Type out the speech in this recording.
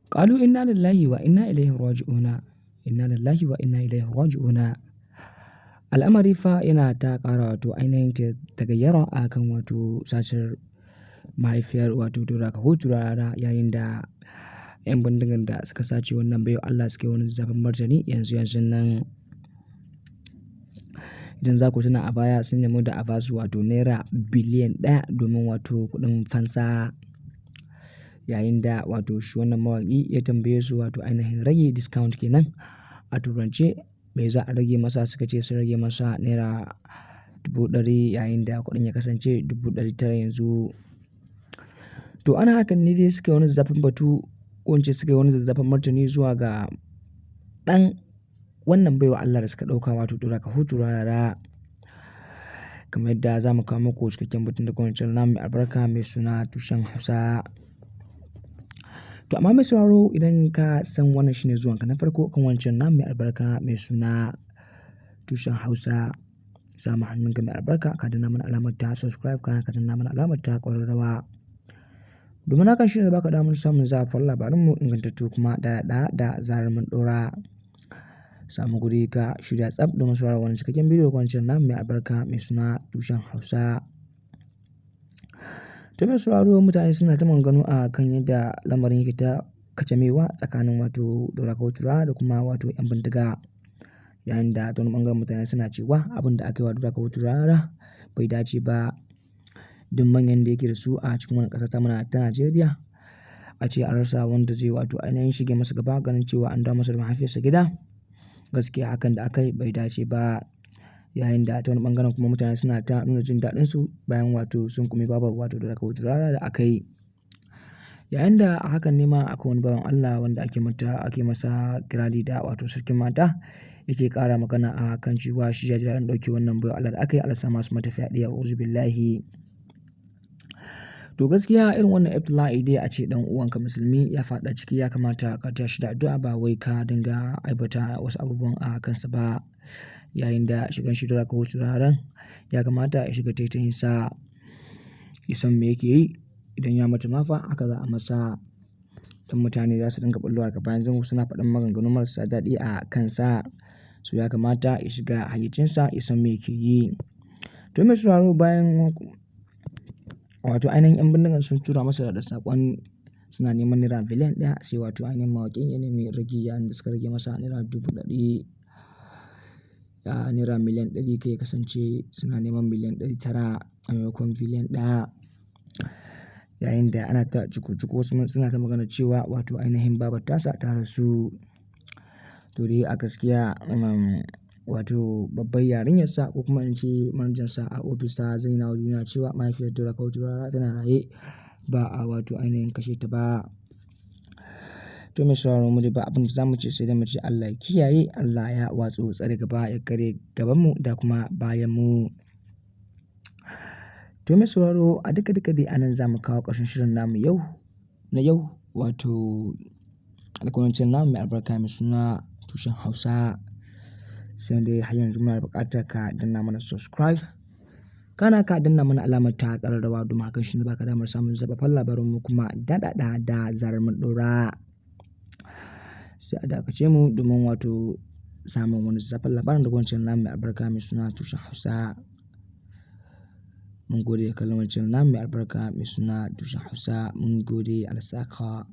Qalu inna lillahi wa inna ilaihi raji'una. Inna lillahi wa inna ilaihi raji'una. Al'amari fa yana ta ƙara wato ainihin tagayyara a kan wato satar mahaifiyar wato Daura Kahutu Rarara, yayin da 'yan bindigan da suka sace wannan baiwar Allah suka yi wani zafin martani yanzu yanzun nan. Idan za ku tuna, a baya sun nemi da a basu wato naira biliyan 1 domin wato kuɗin fansa, yayin da wato shi wannan mawaƙi ya tambaye su wato ainihin rage, discount kenan a turance, me za a rage masa. Suka ce sun rage masa naira 100,000, yayin da kuɗin ya kasance 900,000 yanzu. To, ana hakan ne dai suka yi wani zazzafan batu, ko in ce suka yi wani zazzafan martani zuwa ga ɗan wannan baiwa Allah da suka ɗauka, wato Daura Kahutu Rarara, kamar yadda za mu kawo muku cikakken batun da wancan namu mai albarka mai suna Tushen Hausa. To, amma mai sauraro, idan ka san wannan shine zuwanka na farko kan wancan namu mai albarka mai suna Tushen Hausa, sa hannunka mai albarka ka danna mana alamar ta subscribe, kana ka danna mana alamar ta ƙararrawa. Domin hakan shi ne baka damar samun zafin labaranmu ingantattu kuma da da zarar mun ɗora. Samu guri ka shirya tsaf domin sauraron wannan cikakken bidiyo wancan namu mai albarka mai suna Tushen Hausa. To, mai sauraro, mutane suna ta maganganu a kan yadda lamarin yake ta kacamewa tsakanin wato Daura Kahutu da kuma wato 'yan bindiga. Yayin da ta wani ɓangaren mutane suna cewa abin da aka yi wa Daura Kahutu Rarara bai dace ba. Duk manyan da yake da su a cikin wannan ƙasa ta mana ta Najeriya, a ce an rasa wanda zai wato ainihin shige masa gaba ganin cewa an dawo masa da mahaifiyarsa gida. Gaskiya hakan da aka yi bai dace ba. Yayin da ta wani ɓangaren kuma mutane suna ta nuna jin daɗinsu bayan wato sun kumi babar wato Daura Kahutu Rarara da aka yi. Yayin da a hakan ne ma akwai wani bawan Allah wanda ake mata ake masa kirari da wato sarkin mata, yake ƙara magana a kan cewa shi ya ji daɗin ɗauke wannan baiwar Allah da aka yi, Allah sa masu mata fyaɗe, a'uzubillahi. To, gaskiya irin wannan ibtila'i dai, a ce ɗan uwanka musulmi ya faɗa ciki, ya kamata ka taya shi da addu'a, ba wai ka dinga aibata wasu abubuwan a kansa ba. Yayin da shigan shi Daura Kahutu Rararan, ya kamata ya shiga taitayinsa, ya san me yake yi. Idan ya mutu ma fa haka za a masa. Don mutane za su dinga ɓullowa daga bayan zango suna faɗan maganganu marasa daɗi a kansa. So ya kamata ya shiga hayyacinsa, ya san me yake yi. To, mai sauraro, bayan wato ainihin 'yan bindigan sun tura masa da saƙon suna neman naira biliyan 1, sai wato ainihin mawaƙin ya nemi ragi, yayin da suka rage masa naira 100,000, naira miliyan 100 kai, kasance suna neman miliyan 900 a maimakon biliyan 1. Yayin da ana ta cuku-cuku, wasu suna ta magana cewa wato ainihin babar tasa ta rasu. To dai a gaskiya, wato babbar yarinyarsa, ko kuma in ce manajansa a ofis, ta zayyana wa duniya cewa mahaifiyar Daura Kahutu Rarara tana raye, ba a wato ainihin kashe ta ba. To, mai sauraro, mu dai ba abin da za mu ce sai dai mu ce Allah ya kiyaye, Allah ya watsu tsare gaba, ya kare gabanmu da kuma bayanmu. To, mai sauraro, a duka duka dai anan za mu kawo ƙarshen shirin namu yau na yau, wato alƙawancin namu mai albarka mai suna Tushen Hausa. Sai dai har yanzu muna buƙatar ka danna mana subscribe. Kana ka danna mana alamar ta ƙararrawa, domin hakan shi ne baka damar samun zafaffen labaranmu kuma daɗaɗa da zarar mun ɗora. Sai a dakace mu domin wato samun wani zafin labarin da wancan namu mai albarka mai suna Tushen Hausa. Mun gode da kallon wancan namu mai albarka mai suna Tushen Hausa. Mun gode, Allah saka.